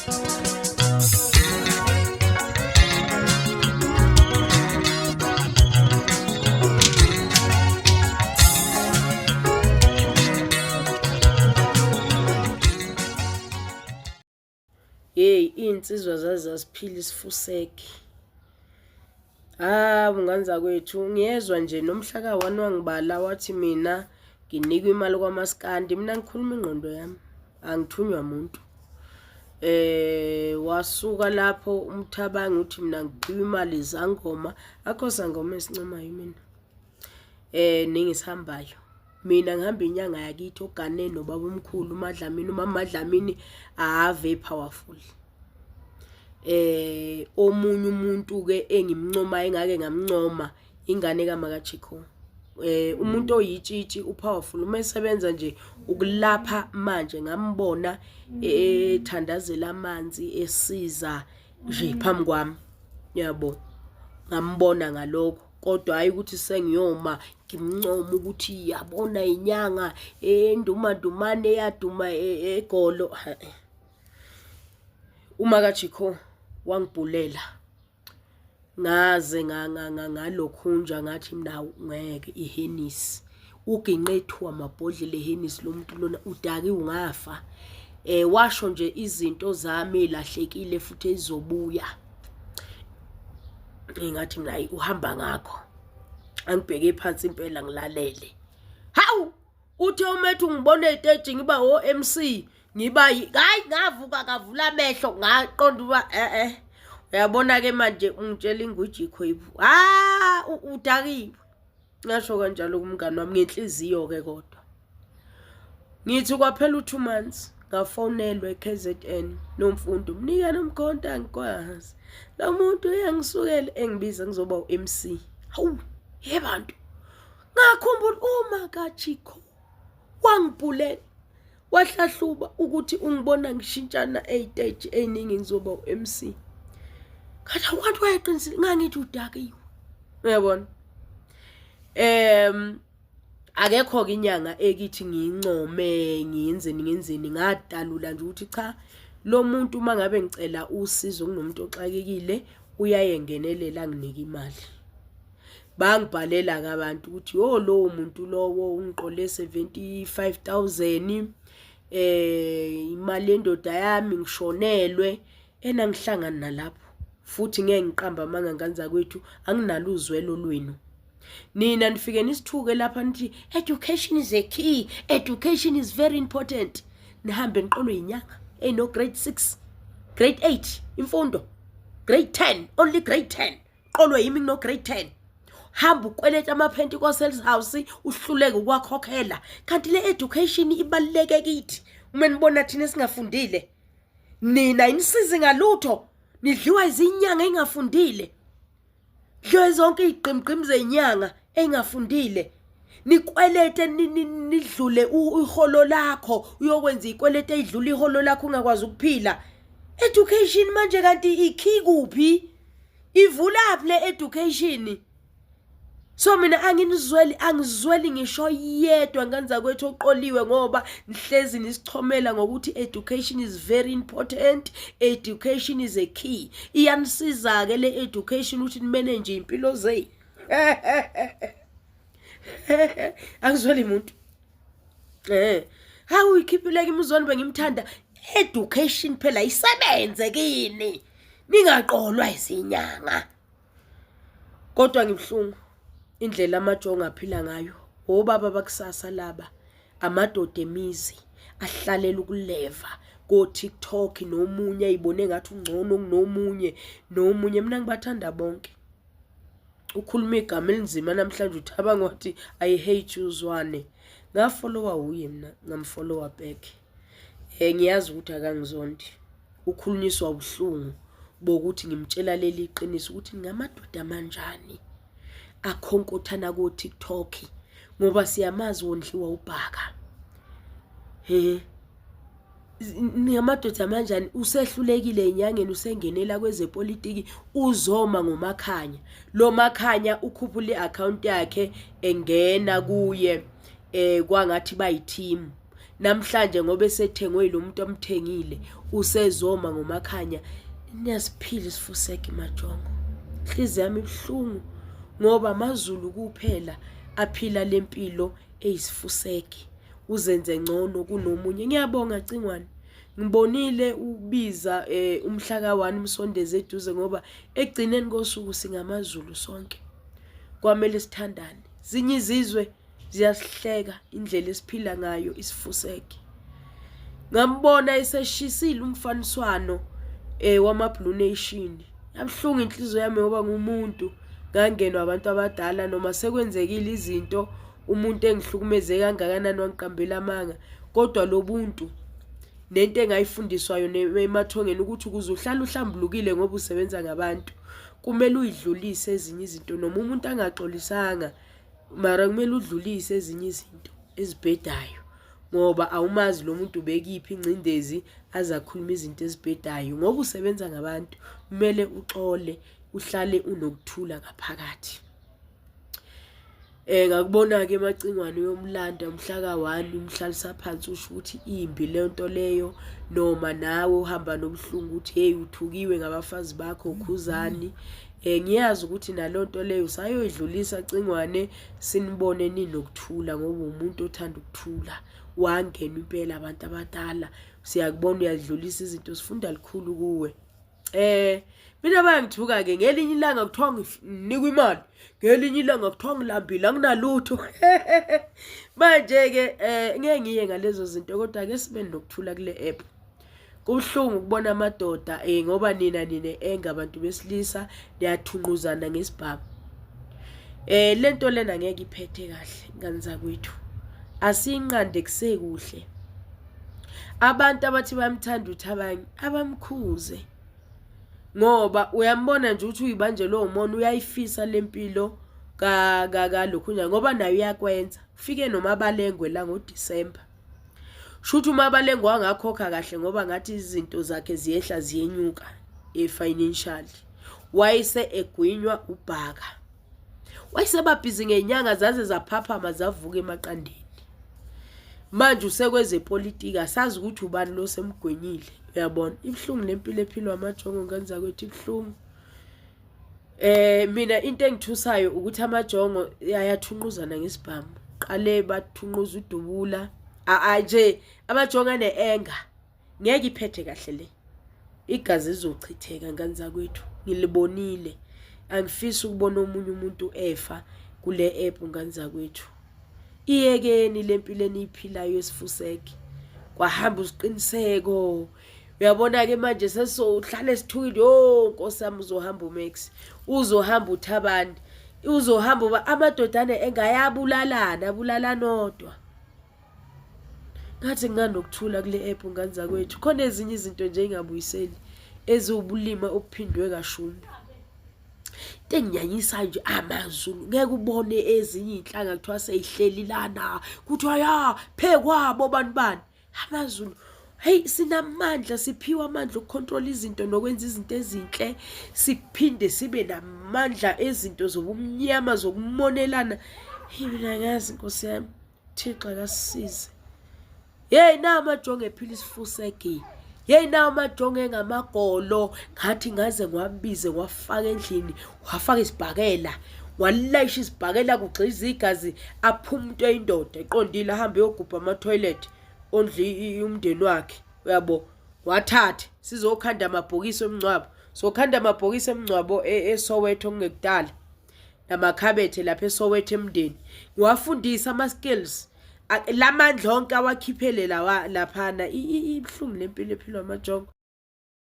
Yeyi iy'nsizwa zaze zaziphila isifuseke. Hawu ngane zakwethu ngiyezwa nje nomhla ka-one wangibala wathi mina nginikwa imali kwamaskandi mina ngikhuluma ingqondo yami angithunywa muntu. Wasuka lapho umthabangi uthi mina ngiphiwa imali zangoma akho sangoma esincomayo mina. Nengisahambayo mina ngihamba inyanga yakithi ogane nobaba omkhulu uMadlamini umama Madlamini ave powerful. Omunye umuntu ke engimncomayo engake ngamncoma ingane kaMaka Chico. Umuntu oyitshitshi upowerful uma esebenza nje ukulapha manje ngambona ethandazela amanzi esiza nje phambi kwami yabo ngambona ngalokho kodwa hayi ukuthi sengiyoma ngimncoma ukuthi yabona inyanga endumandumane eyaduma e, egolo uma kaJikho wangibhulela ngaze ngalokhunja ngathi mina ngeke ihenisi uginqe ethuwa amabhodlela ehenisi lo muntu lona udakiwe ungafa eh washo nje izinto zami elahlekile futhi ezizobuya ngingathi mina hayi uhamba ngakho angibheke phansi impela ngilalele hawu uthe umethu ngibona esteji ngiba o MC ngiba hayi ngavuka ngavula amehlo ngaqonda uba eh eh uyabona ke manje ungitshela ingwiji ikhwebu ah udakiwe ngasho kanjalo kumngani wami ngenhliziyo ke kodwa ngithi kwaphela u-two months ngafonelwa e-KZN nomfundo mnikane umkhonto angikwazi lo muntu uyangisukela engibiza ngizoba u-MC hawu ye bantu ngakhumbula uma kachikho wangibhulela wahlahluba ukuthi ungibona ngishintshana ey'teji ey'ningi ngizoba u-MC ngathi abantu wayeqinisile ngangithi udakiwe uyabona akekho-ke inyanga ekithi ngiyincome ngiyenzeni ngenzeni ngadalula nje ukuthi cha lo muntu uma ngabe ngicela usizo kunomuntu oxakekile uyaye ngenelela anginike imali bangibhalela-ke abantu ukuthi yo lowo muntu lowo ungiqole 75000 eh imali yendoda yami ngishonelwe ena ngihlangana nalapho futhi ngeke ngiqamba amanga ngane zakwethu anginalo uzwelo lwenu nina nifike nisithuke lapha nithi education is a key education is very important nihambe niqolwe yinyanga eyino grade 6 grade 8 imfundo grade 10 only grade 10 qolwe yimi ngino grade 10 hamba ukweleta ama-pentecostals house uhluleke ukwakhokhela kanti le education ibaluleke kithi uma nibona thina esingafundile nina inisizi ngalutho nidliwa izinyanga engafundile dliwe zonke izigqimgqim zenyanga engafundile nikwelete nidlule iholo lakho uyokwenza ikwelete edlula iholo lakho ungakwazi ukuphila education manje kanti ikhi kuphi ivulaphi le education so mina anginizweli angizweli ngisho yedwa ngane zakwethu oqoliwe ngoba nihlezi nisichomela ngokuthi education is very important education is a key iyanisiza ke le education ukuthi nimanage impilo zenu angizweli muntu eh hawu ikhiphileke imuzwani bengimthanda education phela isebenze kini ningaqolwa izinyanga Kodwa ngibuhlungu indlela amajongo aphila ngayo. Obaba bakusasa laba amadoda emizi ahlalela ukuleva ko-TikTok nomunye ayibone ngathi ungcono kunomunye nomunye. Mina ngibathanda bonke. Ukhuluma igama elinzima namhlanje uThabang wathi I hate you Zwane. Ngafolowa wuye mina ngamfolowa back. Ngiyazi ukuthi akangizondi. Ukhulunyiswa ubuhlungu bokuthi ngimtshela leli qiniso ukuthi ngamadoda amanjani akhonkothana ko-TikTok ngoba siyamazi wondliwa ubhaka. He ngamadoda amanjani usehlulekile enyangeni usengenela kwezepolitiki uzoma ngomakhanya lo makhanya ukhuphula i-account yakhe engena kuye eh kwangathi bayiteam. Namhlanje ngoba esethengwe lo muntu amthengile usezoma ngomakhanya. Niyasiphila isifuseke majongo. Inhliziyo yami ibuhlungu ngoba amaZulu kuphela aphila lempilo eyisifuseke. Uzenze ngcono kunomunye. Ngiyabonga Cingwane. Ngibonile ubiza eh, umhla ka-1 umsondeze eduze ngoba ekugcineni kosuku singamaZulu sonke. Kwamele sithandane. Zinye izizwe ziyasihleka indlela esiphila ngayo isifuseke. Ngambona eseshisile umfaniswano eh wama Blue Nation. Yabuhlungu inhliziyo yami ngoba ngumuntu ngangenwa abantu abadala noma sekwenzekile izinto umuntu engihlukumeze kangakanani wangiqambela amanga kodwa lobuntu nento engayifundiswayo emathongeni ukuthi ukuze uhlale uhlambulukile ngoba usebenza ngabantu kumele uyidlulise ezinye izinto noma umuntu angaxolisanga mara kumele udlulise ezinye izinto ezibhedayo ngoba awumazi lo muntu ubekiphi ingcindezi aze akhulume izinto ezibhedayo ngoba usebenza ngabantu kumele uxole uhlale unokuthula ngaphakathi. Eh ngakubona-ke emacingwane uyomlanda umhla ka-1 umhlalisa phansi usho ukuthi imbi leyo nto leyo noma nawe uhamba nobuhlungu ukuthi hey uthukiwe ngabafazi bakho ukhuzani eh ngiyazi ukuthi naloo nto leyo usayoyidlulisa cingwane sinibone ninokuthula ngoba umuntu othanda ukuthula wangena impela abantu abadala siyakubona uyadlulisa izinto sifunda likhulu kuwe. Eh mina bayangithuka ke ngelinye ilanga kuthiwa nginikwa imali ngelinye ilanga kuthiwa ngilambile anginalutho manje ke eh ngeke ngiye ngalezo zinto kodwa ke sibe nokuthula kule app kubuhlungu ukubona amadoda eh ngoba nina nine enga abantu besilisa niyathunquzana ngesibhamu eh lento lena ngeke iphethe kahle ngani zakwethu asiyinqande kusekuhle Abantu abathi bayamthanda uThabani abamkhuze ngoba uyambona nje ukuthi uyibanjelwe umona uyayifisa lempilo ka ka kalokhu ngoba naye uyakwenza ufike nomabalengwe la ngoDecember shuthi umabalengwe wangakhokha kahle ngoba ngathi izinto zakhe ziyehla ziyenyuka e-financially wayese egwinywa ubhaka wayesebabhizi ngenyanga zaze zaphaphama zavuka emaqandeni manje usekwezepolitiki asazi ukuthi ubani lo semgwenyile uyabona ibuhlungu lempilo ephilwa amajongo ngane zakwethu ibuhlungu eh mina into engithusayo ukuthi amajongo ayathunquzana ngesibhamu qale bathunquza udubula a nje amajongo ane-anger ngeke iphethe kahle le igazi lizochitheka ngane zakwethu ngilibonile angifisi ukubona omunye umuntu efa kule app ngane zakwethu iyekeni lempilo eniyiphilayo esifuseke kwahamba usiqiniseko uyabona ke manje sesohlale sithukile yo nkosi yami uzohamba uMax uzohamba uThabani uzohamba uba amadodana engayabulalana abulalana odwa Ngathi nginganokuthula kule app ngane zakwethu. Khona ezinye izinto nje engingabuyiseli eziwubulima obuphindwe kashumi. Into enginyanyisayo nje amaZulu ngeke ubone ezinye iy'nhlanga kuthiwa seyihleli lana kuthiwa ya phekwabo bani bani amaZulu Hey sinamandla siphiwa amandla okucontrol izinto nokwenza izinto ezinhle siphinde sibe namandla ezinto zobumnyama zokumonelana. Hey mina ngazi Nkosi yami. Thixo akasisize. Hey na amajongo ephila isifusegi. Hey na amajongo engamagolo ngathi ngaze ngiwabize ngiwafaka endlini wafaka isibhakela walayisha isibhakela kugxiza igazi aphuma umuntu eyindoda eqondile ahambe yogubha ama-toilet ondle umndeni wakhe uyabo wathathe sizokhanda amabhokisi omngcwabo sokhanda amabhokisi emngcwabo e-, eSoweto kungekudala namakhabethe lapha eSoweto emndeni ngiwafundise ama-skills lamandla onke awakhiphele lawa laphana ibuhlungu lempilo ephilwa amajongo.